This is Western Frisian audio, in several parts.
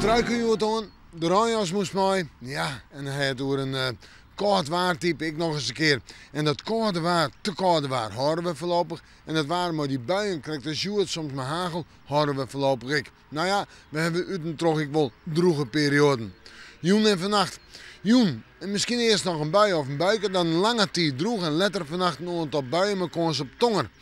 Truike hjoed oan, de reinjas moast mei. Ja, en dan ha je it oer in kâld waartype ek noch ris in kear. En dat kâlde waar, te kâlde waar, hâlde we foarlopich. En dat waar mei dy buien, krekt as hjoed, soms mei hagel, hâlde we foarlopich ek. No ja, we hawwe út en troch ek wol drûge perioaden. Jûn en fannacht. Jûn, en miskien earst noch in bui of in buike, dan in lange tiid drûch en letter fannacht in oantal buien mei kâns op tonger.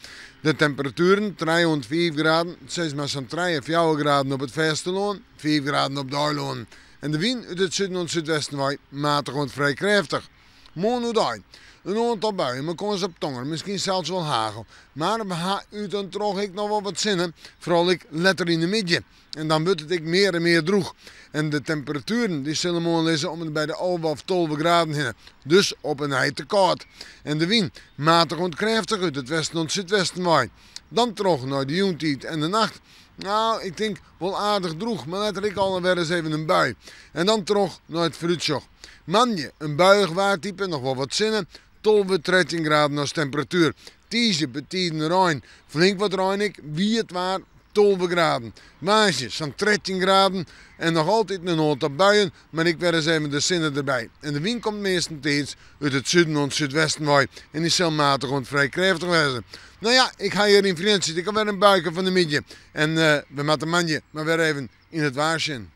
De temperatueren, trije oant fiif graden, sis mar sa'n trije, fjouwer graden op it fêstelân, fiif graden op de eilannen. En de wyn út it suden oant súdwesten wei matich oant frij krêftich. Moarn oerdei in oantal buien mei kâns op tonger, miskien sels wol hagel. Mar we ha út en troch ek noch wol wat sinne, foaral ek letter yn de middei. En dan wurdt it ek mear en mear drûch. En de temperatueren dy sille moarn lizze om en by de 11 of 12 graden hinne. Dus op 'e nij te kâld. En de wyn matich oant krêftich út it westen oant súdwesten wei. Dan troch nei de jûntiid en de nacht. Nou, ik tink wol aardich drûch, mar letter ek al wer ris even in bui. En dan troch nei it foarútsjoch. Moandei in buiïch waartype, noch wol wat sinne, 12, 13 graden as temperatuer. Tiisdei betiden rein, flink wat rein ek, wiet waar, 12 graden. Woansdei sa'n 13 graden en noch altyd in oantal buien, mar ek wer ris even de sinne derby. En de wyn komt meastentiids út it suden oant súdwesten wei en dy sil matich oant frij krêftich wêze. No ja, ik ha hjir yn Frjentsjer ek alwer in buike fan de middei en we moatte moandei mar wer even yn it waar sjen.